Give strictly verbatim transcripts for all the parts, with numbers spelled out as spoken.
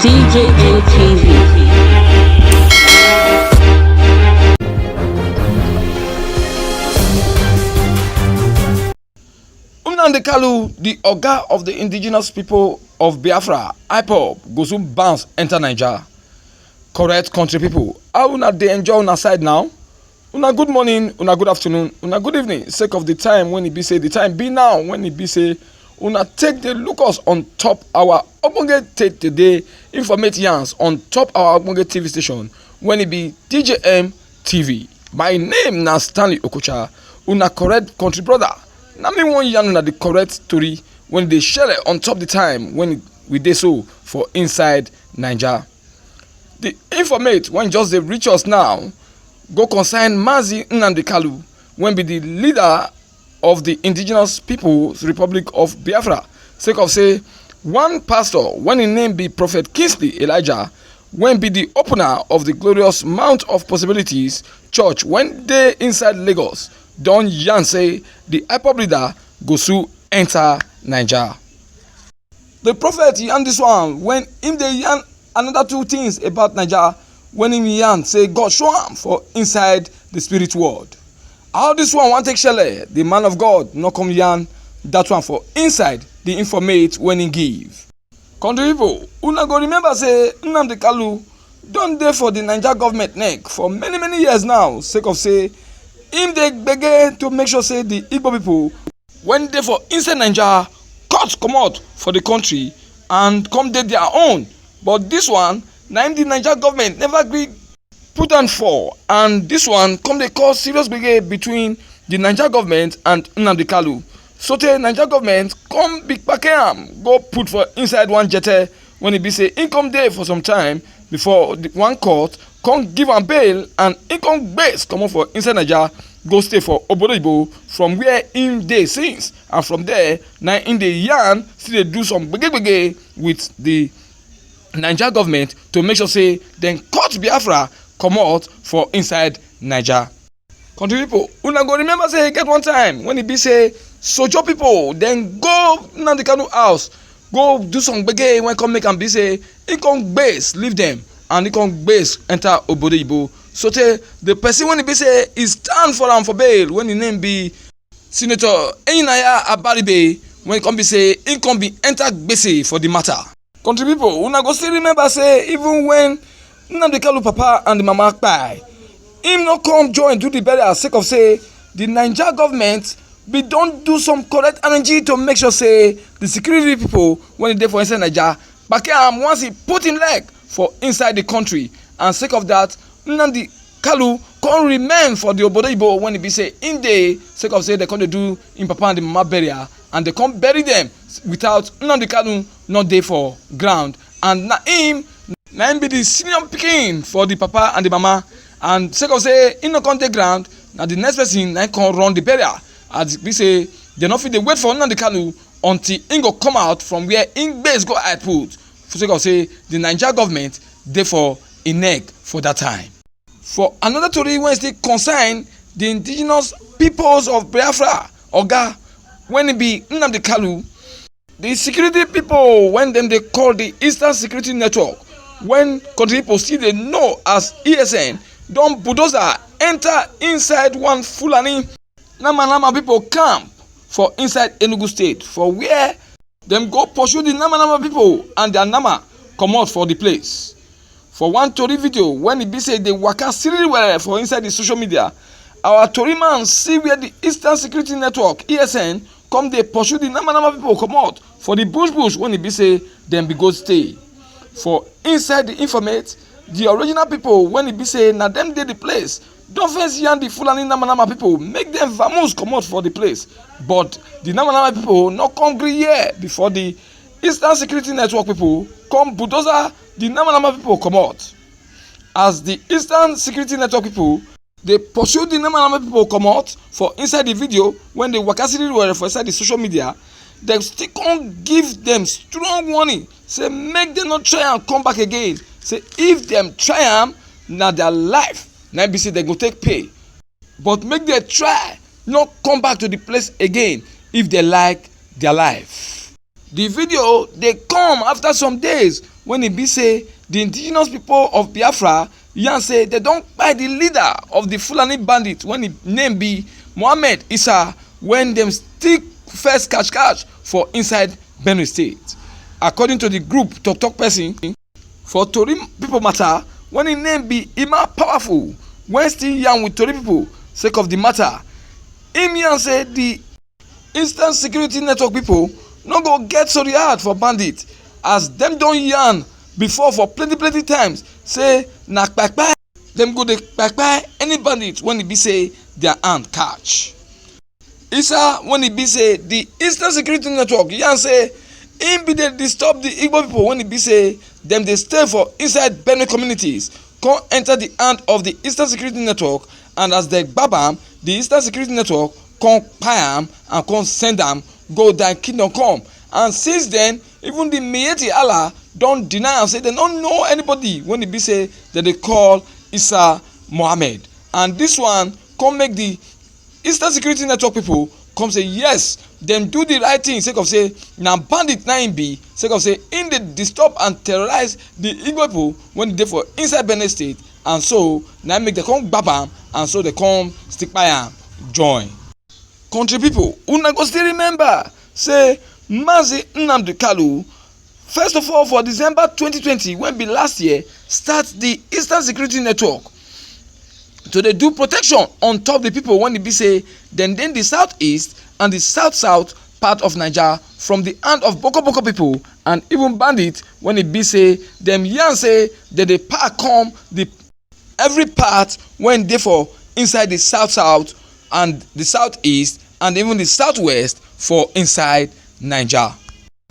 T J N T V. Nnamdi Kanu, the oga of the indigenous people of Biafra, ipob, go soon bounce enter Naija. Correct country people, how una dey enjoy una side now? Una good morning, una good afternoon, una good evening, sake of the time when e be say, the time be now when e be say una take dey look us on top our ogbonge take today informate yarns on top our ogbonge T V station when e be D J M T V. My name na Stanley Okocha, una correct country brother. Na me wan yarn una the correct story when dey shele on top the time when we dey so for inside Naija. The informate when just dey reach us now go concern Mazi Nnamdi Kanu, when be the leader of the Indigenous Peoples Republic of Biafra, sake of say one pastor when him name be Prophet Kingsley Elijah, when be the opener of the glorious Mount of Possibilities church when dey inside Lagos, don yarn say the ipob leader go soon enter Naija. The prophet yarn this one when him dey yarn another two things about Naija, when him yarn say God show am for inside the spirit world. How this one wan take shele, the man of God no come yarn that one for inside the informate when he give. Country people, una go remember say Nnamdi Kanu don dey for the Naija government neck for many many years now, sake of say him dey gbege to make sure say the Igbo people when dey for inside Naija cut comot for the country and come dey their own. But this one, na him the Naija government never gree put hand for, and this one come dey cause serious gbege between the Naija government and Nnamdi Kanu. Sotey Naija government come big kpake am go put for inside one jete when e be say him come dey for some time before the one court come give am bail and him come gbase comot for inside Naija go stay for obodo oyibo, from where him dey since, and from there na him dey yarn still dey do some gbege gbege with the Naija government to make sure say dem cut Biafra comot for inside Naija. Country people, una go remember say e get one time when e be say sojo people dem go Nnamdi Kanu house go do some gbege wey come make am be say e come gbase leave dem and e come gbase enter obodo oyibo, sotey the person wey e be say e stand for am for bail, when him name be Senator Enyinnaya Abaribe, when e come be say e come be enter gbese for the matter. Country people, una go still remember say even when Nnamdi Kanu papa and the mama kpai, him no come join do the burial sake of say the Naija government be don do some correct arrange to make sure say the security people when e dey for inside Naija kpake am once he put him leg for inside the country, and sake of that Nnamdi Kanu come remain for the obodo oyibo when e be say him dey, sake of say dem come dey do him papa and the mama burial and dem come bury dem without Nnamdi Kanu no dey for ground, and na him na him be the senior pikin for the papa and the mama, and sake of say him no come dey ground, na the next person na him come run the burial, as e be say dem no fit dey wait for Nnamdi Kanu until him go come out from where him gbase go hide put, for sake of say the Naija government dey for him neck for that time. For another tori wey still concern the indigenous peoples of Biafra oga when e be Nnamdi Kanu, the security people wey dem dey call the Eastern Security Network, wey country people still dey know as E S N, don bulldozer enter inside one Fulani nama nama people camp for inside Enugu State, for where dem go pursue the nama nama people and their nama comot for the place. For one tori video when e be say e dey waka siriri well for inside the social media, our tori man see where the Eastern Security Network, E S N, come dey pursue the nama nama people comot for the bush bush when e be say dem be go stay. For inside the informate, the original people when e be say na dem dey the place don first yarn the Fulani nama nama people make dem vamoose comot for the place, but the nama nama people no come gree hear before the Eastern Security Network people come bulldozer the nama nama people comot. As the Eastern Security Network people dey pursue the nama nama people comot for inside the video wey dey waka siriri well for inside the social media, dem still come give dem strong warning say make dem no try am come back again, say if dem try am, na their life na be say dem go take pay, but make dem try no come back to the place again if dem like their life. The video dey come after some days when e be say the indigenous people of Biafra yarn say they don kpai the leader of the Fulani bandit, when im name be Mohammed Isa, when dem still first catch catch for inside Benue State. According to the group tok tok person for tori people matter, when im name be Emma Powerful, when still yarn with tori people sake of the matter, im yarn say the Eastern Security Network people no go get sorry heart for bandit, as dem don yarn before for plenty plenty times say na kpakpa dem go dey kpakpa any bandit when e be say their hand catch. Isa, when e be say the Eastern Security Network yarn say im be dey disturb the Igbo people when e be say dem dey stay for inside Benue communities, come enter the hand of the Eastern Security Network, and as dem gbab am, the Eastern Security Network come kpai am and come send am go thy kingdom come. And since then, even the Miyetti Allah don deny am say dem no know anybody when e be say dem dey call Isa Mohammed. And this one come make the Eastern Security Network people come say yes, dem do the right thing sake of say na bandit na im be, sake of say im dey disturb and terrorize the Igbo people when dey for inside Benue State, and so na im make dem come gbab am, and so dem come still kpai am join. Country people, una go still remember say Mazi Nnamdi Kanu, first of all, for December twenty twenty, when be last year, start the Eastern Security Network to dey do protection on top the people when e be say dem dey in the southeast and the south south part of Naija from the hand of boko boko people and even bandits when e be say dem yarn say dem dey pack come the every part when dey for inside the south south and the southeast and even the southwest for inside Naija.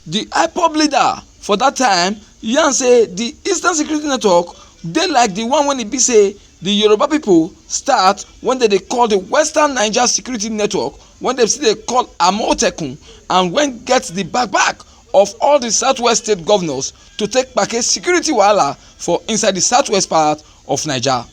The IPOB leader for that time yarn say the Eastern Security Network dey like the one when e be say the Yoruba people start when dem dey call the Western Naija Security Network, when dem still dey call Amotekun, and when get the back back of all the southwest state governors to take kpake security wahala for inside the southwest part of Naija.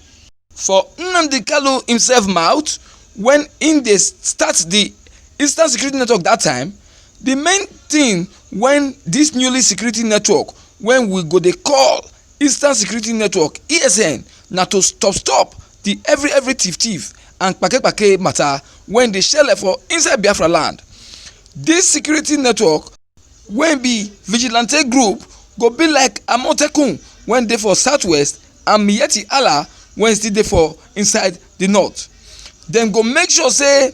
For Nnamdi Kanu himself mouth, when im dey start the Eastern Security Network that time, the main thing when this newly security network, when we go dey call Eastern Security Network, E S N, na to stop stop the every every thief thief and kpake kpake matter when dey shele for inside Biafra land. This security network wey be vigilante group go be like Amotekun wey dey for southwest and Miyetti Allah wey still dey for inside the north. Dem go make sure say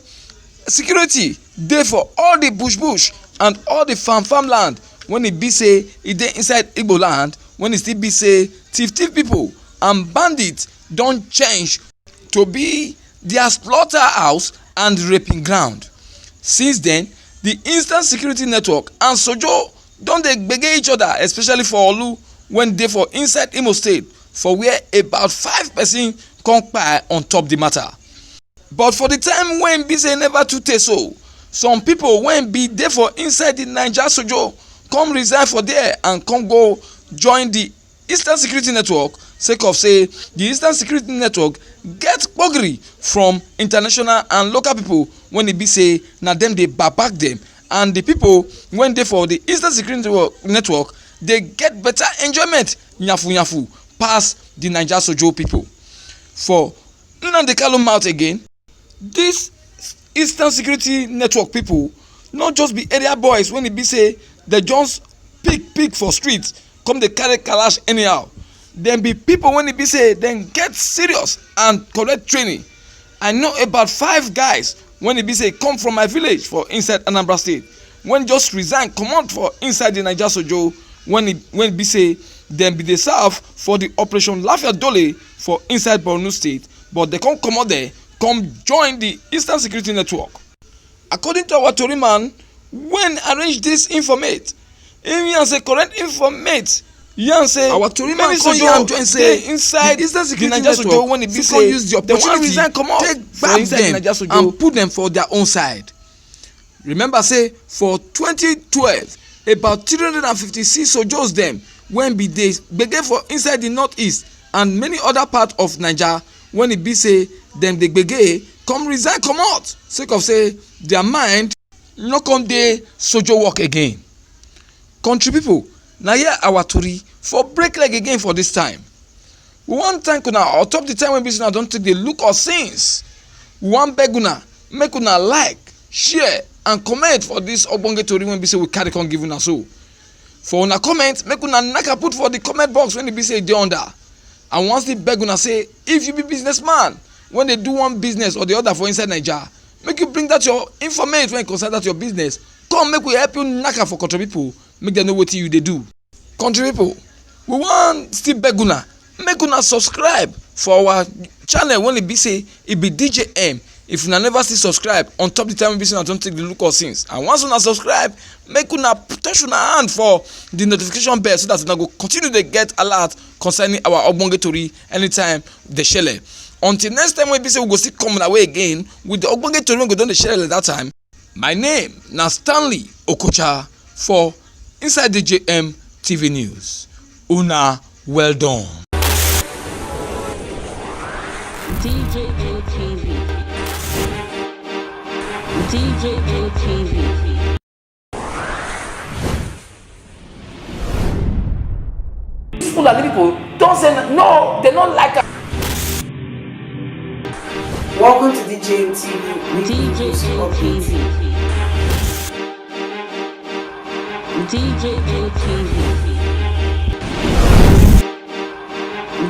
security dey for all the bush bush and all the farm farm land wey e be say e dey inside Igbo land, wey e still be say thief thief people and bandits don change to be their slaughterhouse and raping ground. Since then, the Eastern Security Network and Sojo don dey gbege each other, especially for Olu, wey dey for inside Imo State, for where about five person come kpai on top the matter. But for the time wey be say never too tey so, some people wey be dey for inside the Naija Sojo come resign for there and come go join the Eastern Security Network, sake of say the Eastern Security Network get kpogiri from international and local people wey e be say na dem dey back back dem, and the people wey dey for the Eastern Security Network, network dey get better enjoyment nyafu nyafu pass the Naija Sojo people. For Nnamdi Kanu mouth again, this Eastern Security Network people no just be area boys wey e be say dem just pick pick for street come dey carry kalash anyhow. Dem be people wey e be say dem get serious and correct training. I know about five guys wey e be say come from my village for inside Anambra State, wey just resign comot for inside the Naija Sojo, wey e, wey e be say dem be dey serve for the Operation Lafia Dole for inside Borno State, but dem come comot there, come join the Eastern Security Network. According to our tori man wey arrange this informate, him yarn say correct informate yarn say our tori man many come yarn sojo join say dey inside the Eastern Security Naija Network sojo wey e be fit come say use the dem wan opportunity resign comot take for gbab inside the dem Naija sojo and put dem for their own side. Remember say for twenty twelve, about three hundred and fifty-six sojos dem wey be dey gbege for inside the northeast and many other parts of Naija, wey e be say dem dey gbege, come resign comot sake of say their mind no come dey sojo work again. Country people, Na here our tori for break leg again for this time. We wan thank una on top the time wey be say una don take dey look us since. We wan beg una make una like, share and comment for this ogbonge tori wey be say we carry come give una so. For una comment, make una knack am put for the comment box wey e be say e dey under. And once still beg una say, if you be businessman wey dey do one business or the other for inside Naija, make you bring that your informate wey concern that your business. Come make we help you knack am for country people, make dem know wetin you dey do. Country people, we wan still beg una, make una subscribe for our channel wey e be say e be D J M. If una never still subscribe, on top the time wey be say una don take dey look us since. And once una subscribe, make una touch una hand for the notification bell so that una go continue dey get alert concerning our ogbonge tori anytime dey shele. Until next time wey be say we go still come una way again with the ogbonge tori wey go don dey shele like that time. My name na Stanley Okocha for inside D J M T V News. Una well done. D J N T V. D J N T V. These Fulani people don say no, they no like am. Welcome to D J N T V. D J N T V. D J N T V.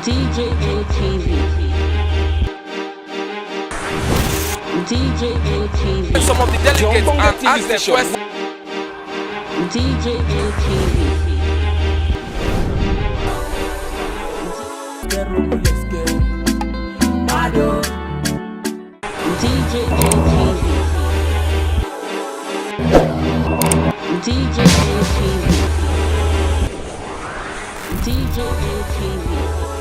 D J N T V. D J N T V. Some of the delegates and ask them questions. D J N T V. D J N T V. D J N T V. D J N T V.